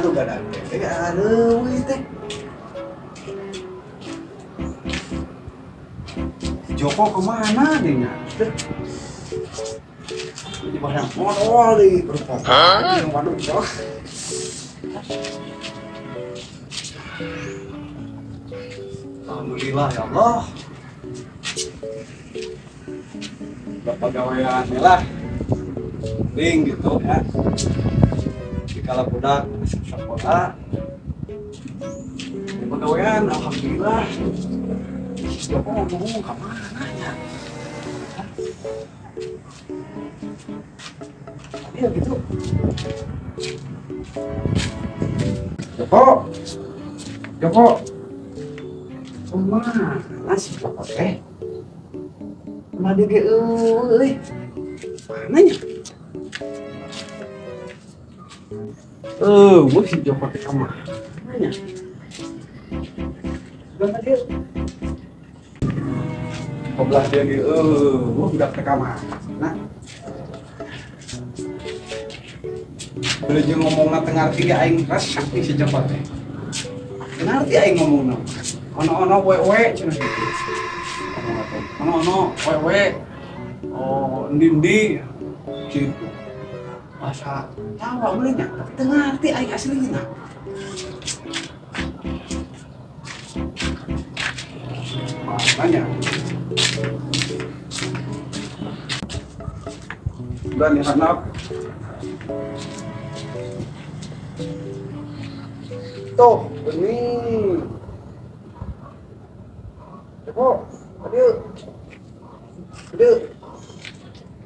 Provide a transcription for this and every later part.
nu badag teh areuweuh teh. Joko kemana nih nya? Ini barang modal di perkotaan yang waduh jauh. Alhamdulillah ya Allah. Bapak gawean lah, penting gitu ya. Dikala budak masuk sekolah, di pegawaian, alhamdulillah. Joko ngomong kemana ya? Iya gitu. Joko, Joko, kemana sih Joko teh? Mana dia euy? Mana nya? Gua si Joko teh kemana nya? Gimana dia? Kobelah dia ge gua budak teh ka mana? Beli jeung ngomongna teu ngarti ge aing resep si Joko teh. Teu ngarti aing ngomongna. Ono-ono we-we cenah kitu. Ngomongna teh. Ono-ono we-we. Oh, endi-endi gitu. Bahasa Jawa bener nya, tapi teu ngarti aing aslina. Makanya udah nih anak. Tuh, benih. Joko, aduh. Aduh.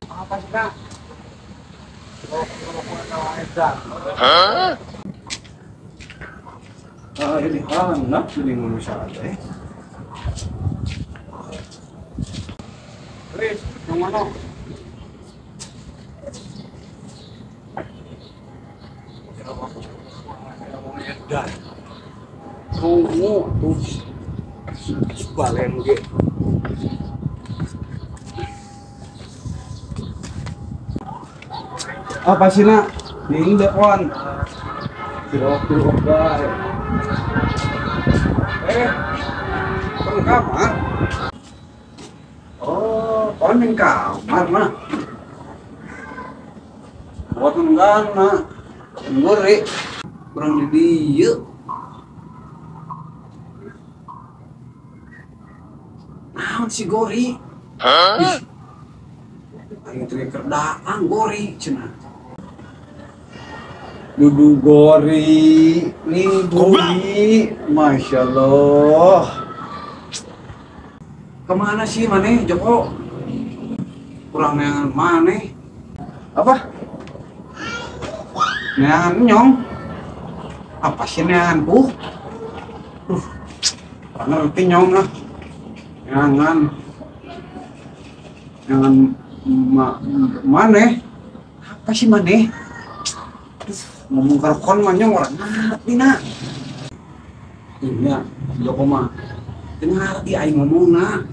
Apa sih, Kak? Hah? Ah, ini anak ini manusia teh. Chris, yang mana? Dan tunggu tuh balen ge. Apa sih nak? Ini dekon. Tirok-tirok bae. Kon kamar. Oh, kon ning kamar nah. Buat nunggang nah. Ngori. Kurang di dieu. Naon si Gori? Hah? Aing teh kerdaang Gori cenah. Dudu Gori, nih Gori, Masya Allah. Kemana sih maneh Joko? Kurang neangan maneh. Apa? Neangan nyong. Apa sih neangan bu? Ngerti nyong lah. Neangan, neangan maneh. Apa sih maneh? Ngomong karkon mah nyong orang ngerti nak. Iya, Joko mah teu ngerti aing ngomong nak.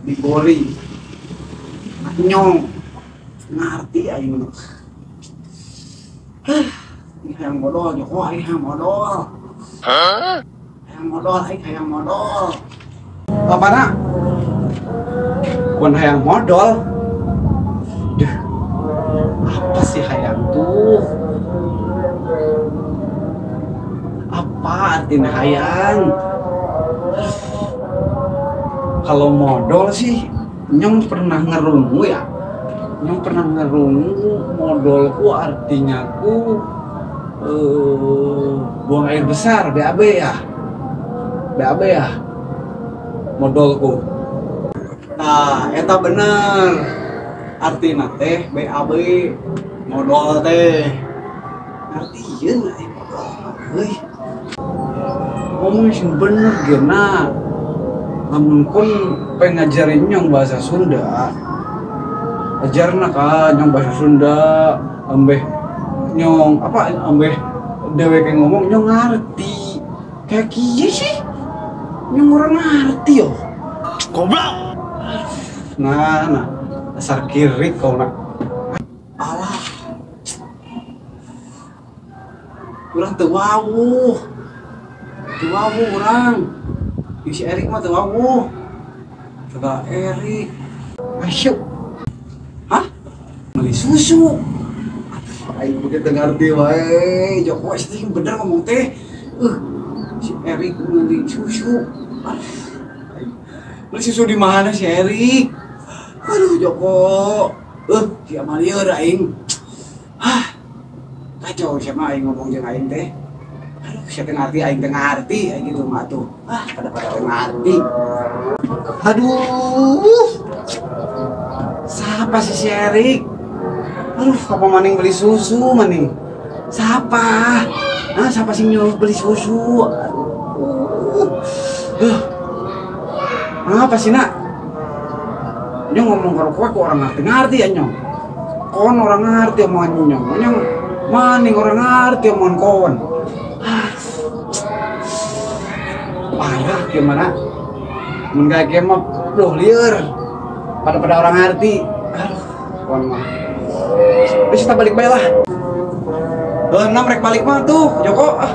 Digori nyong ngerti aing. Ini hayang modal Joko, aing hayang modal. Hah? Hayang modal, aing hayang modal. Apa nak? Kon hayang modal. Duh. Apa sih hayang tuh? Apa artinya hayang? Kalau modal sih nyong pernah ngerungu ya. Nyong pernah ngerungu modalku artinya ku buang air besar, BAB ya. BAB ya. Modalku. Nah, eta bener. Artinya teh BAB modal teh. Artieun euy modal euy. Ngomong sing bener geuna. Lamun kon pengen ngajarin nyong bahasa Sunda, ajarna ka nyong bahasa Sunda, ambeh nyong apa ambeh dheweke ngomong nyong ngerti. Kayak kieu sih nyong ora ngerti yo. Goblok. Nah, nah, dasar kiri kau nak. Alah. Urang teu wawuh. Teu wawuh urang. Jeung si Erik mah teu wawuh. Coba Erik. Asyuk. Hah? Beli susu. Aing begitu ngerti wae. Joko sih bener ngomong teh. Si Erik beli susu. Beli susu di mana si Erik? Aduh Joko. Si Amalia aing. Hah. Kacau siapa aing ngomong jeung aing teh. Aduh, siapa ngerti aing teh ngerti aing gitu mah tuh. Ah, pada-pada teh ngerti. Aduh. Siapa sih si Erik? Aduh, apa maning beli susu maning? Siapa? Nah, siapa sih nyuruh beli susu? Aduh. Apa sih nak? Nyong ngomong karo kowe kok orang ngerti-ngerti ya nyong. Kon orang ngerti omongan nyong. Nyong maning orang ngerti omongan kon. Parah gimana? Mun kayak kieu mah duh lieur. Pada-pada orang ngerti. Aduh, kon mah. Wis kita balik bae lah. Enam rek balik mah tuh, Joko. Ah.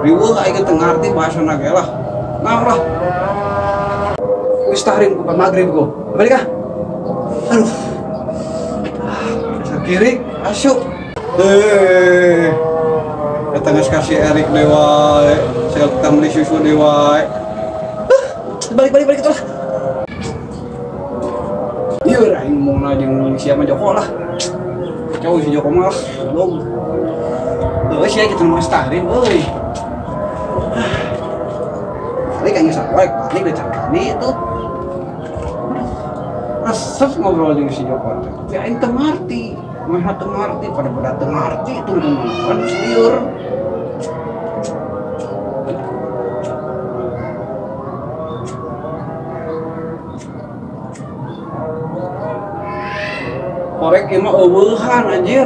Riweuh aing teu ngarti bahasana ge lah. Nah lah. Wis tahrim ku maghrib ku. Balik ah. Aduh. Kiri asyuk. Datang kasih Erik dewa, saya beli susu dewa. Balik itu lah. Iya, aing ngomong jeung siapa Joko lah. Jauh si Joko mah, belum. Heuh, sia kitu mah tahrim euy. Balik aing sapoek, balik deh cakani itu. Resep ngobrol jeung si Joko teh. Tapi aing teu ngarti. Mah teu ngarti, pada-pada teu ngarti itu ngomong lieur. Korek ieu mah eueuhan anjir.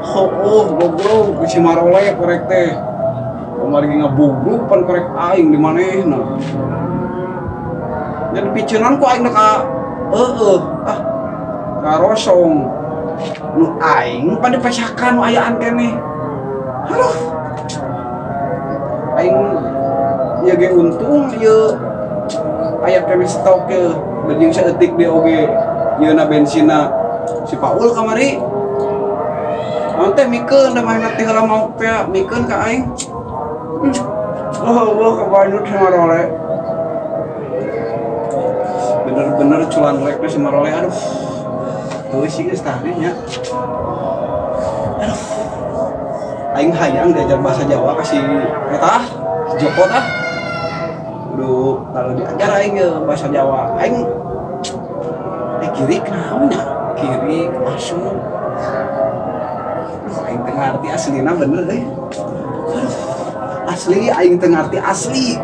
Heueuh goblok ku si Marole korek teh. Kamari ge ngabubruk pan korek aing di manehna. Jadi picenan ku aing ka heueuh ah karosong. Nu aing pan dipesakan nu ayaan keneh. Aduh. Aing ieu ge untung ieu aya keneh stok ye jeung saeutik deui oge. Yeuna bensinna si Paul kamari. Naon teh mikeun da manehna teh heula maok teh mikeun ka aing. Oh, wah kabanjut si Marole. Bener-bener culan rek si Marole aduh. Heueuh sih geus tah nya. Aduh. Aing hayang diajar bahasa Jawa ka si eta si Joko tah. Aduh, kalau diajar aing bahasa Jawa. Aing kiri naon nya? Kiri asup. Aduh, aing teu ngarti aslina bener euy. Aduh, asli aing teu ngarti asli.